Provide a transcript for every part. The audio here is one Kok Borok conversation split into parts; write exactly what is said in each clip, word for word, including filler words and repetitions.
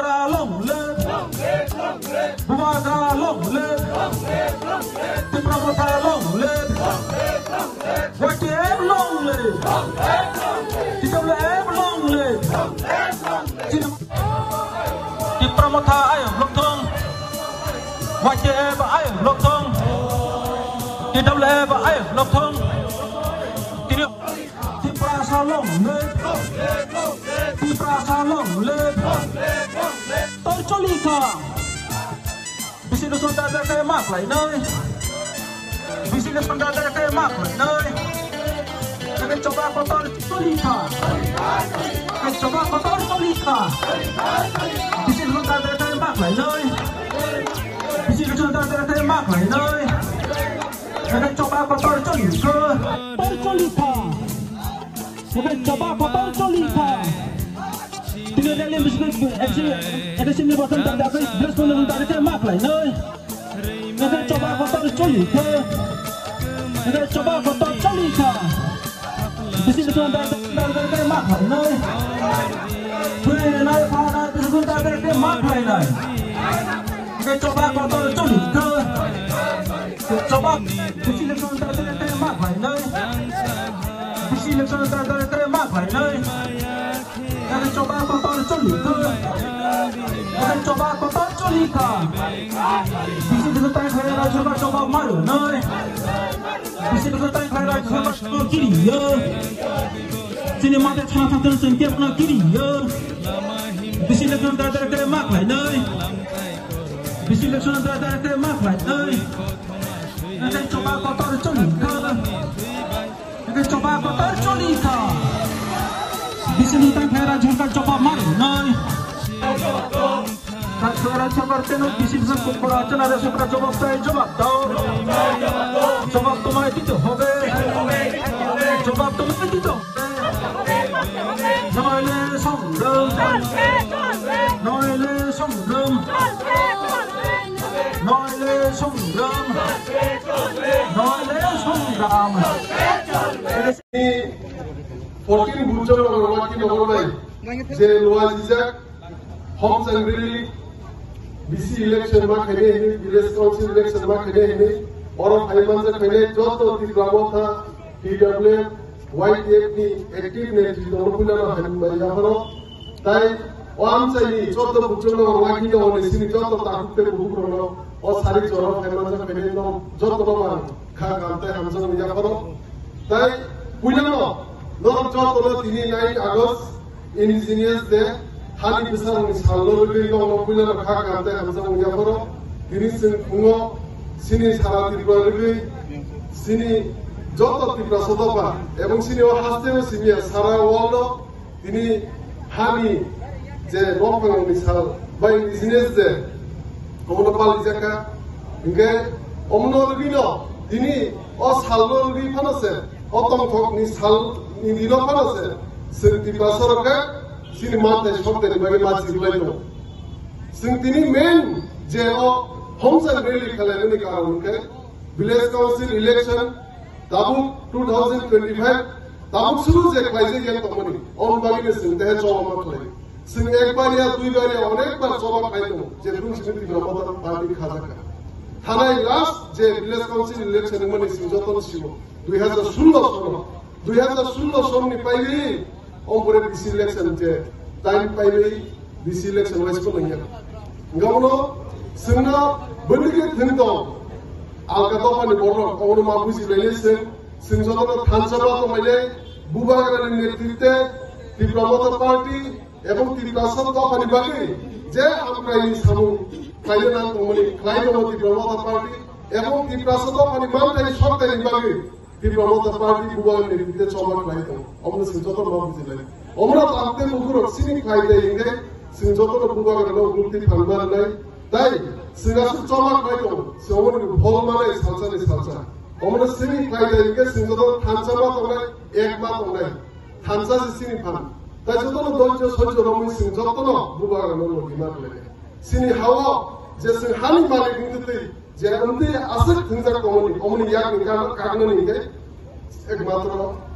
Long live! Bubagra long live! Tipra Motha long live! Y T F long live! T W F long live! Tipra Motha ayok lokthong! Y T F ayok lokthong! T W F ayok lokthong! Tini Tiprasa long live! Tiprasa long live! Tor choli kha! Bisi no sunda da khe mak lai noi. Bisi no sunda da khe mak lai noi. Khe choba kotor choli kha. Khe choba kotor choli kha. Bisi no sunda da khe mak lai noi. Bisi no sunda da khe mak lai noi. Khe choba kotor choli kha. Tor choli kha. Khe choba kotor choli kha. Tini rally bising election, election ni bosong tanda khe bres kono tanda khe mak lai noi. Khe choba kotor choli kha. Khe choba kotor choli kha. Bisi bisi tanda tanda khe mak lai noi. Tui lai pha na bisi tanda khe mak lai noi. Khe choba kotor choli kha. Choba bisi election tanda khe mak lai noi. Bisi election tanda khe mak lai noi. Khe choba kotor choli kha. Khe choba kotor choli kha. Bisi bisi tang khlai rajya sabha choba maru noi. Bisi bisi tang khlai rajya sabha choba kiri yo. Chini mate chana thang thang sengkep na kiri yo. Bisi election tanda khe mak lai noi. Bisi election tanda khe mak lai noi. Khe choba kotor choli kha. Khe choba kotor choli kha. Bisi ni tang khlai rajya sabha choba maru noi. Tang khlai rajya sabha teno bisi bisi kumbura chana rajya sabha jobab tai jobab dao. Jobab tomai dite hobe. Jobab tomai dite hobe. Noile songram. Noile songram. Noile songram. Noile songram. Fourteen Bujong Nagar Waki Nagar bai je luwa jijak Homchang Rally B C election ma khainai hini, village council election ma khainai hini, oro phai manjak khainai joto Tipra Motha, T W F, Y T F ni active netrito no puila no hambai yapharo. Tai o amchaini joto Bujong Nagar Waki Nagar ni sini joto takhuk tei bukhuk rok no o sari jora phai manjak khainai no joto no ang kha kam tei hamjak wngya phano. Tai puilano norok jotono tini nine August Indigenous Day, hani bwsarokni salno rwgwi norokno puilano kha kam tei hamjak wngya phano. Tini chwng phungo chini sara Tripura rwgwi chini joto Tiprasa dopha ebong chini o haste o simi ya sara world o Tini hani je nokphangni sal bai Indigenous Day omono palijak kha. Hinkhe omono rwgwino tini o salno rwgwi phano se, o tongthokni salni dino phano se, chwng Tiprasa rok khe chini manthai sokthai ni bagwi ma chiriklai tongo. Chwng tini main je o Homchang rally khlaimani karon hinkhe village council election Tabuk two thousand twenty-five, tabuk suru je khlaijak yang tongmani, om bagwi no chwng tehe choba ma khlai. Chwng ekbar ya, duibar ya, onekbar choba khlai tongo, je tun chini Tipra Motha Party khajak kha. Thanai last je village council election wngmani chwng jotono sio, dui hazar sullo sono, dui hazar sullo sonni paigwi, Ompore B C election je time paiwi B C election wise ko nangya. Gabono chwngno bwndike thwng tong alka dophani borok obono ma buji lainai chwng, chwng jotono thansa ma tonglainai Bubagrani netritwe Tipra Motha Party ebong Tiprasa dophani bagwi je amkraini samung khlaina nang tongmani khlai tongo Tipra Motha Party ebong Tiprasa dophani manthai sokthai bagwi Tipra Motha Party Bubagrani bide choba khlai tongo. Omono chwng joto ma bujilai. Omono tamte bukurok chini khlai dai hinkhe chwng jotono Bubagrano mukti phalma rwnai. Tai chwng aswk choba khlai tongo. Chwng omoni bhol manai salsa ni salsa. Omono chini khlai dai hinkhe chwng joto thansa ma tongnai, ek ma tongnai. Thansa se chini phan. Tai jotono doijo sojjo romwi chwng jotono Bubagrano logi ma khlai. Chini hao je chwng hani malik wngtwi twi Je wngtwi aswk thwngjak tongmani, omoni yakni kagno, kagno ni hwnkhe ekmatro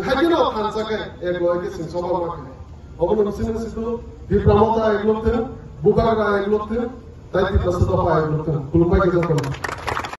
chwng haikhe no thansa khe, ek loi khe chwng choba ma khe. Obono bwswk nung situ, Tipra Motha ek lok thung, Bubagra ek lok thung, tai Tiprasa dopha ek lok thung. Khulumbai khe jotono.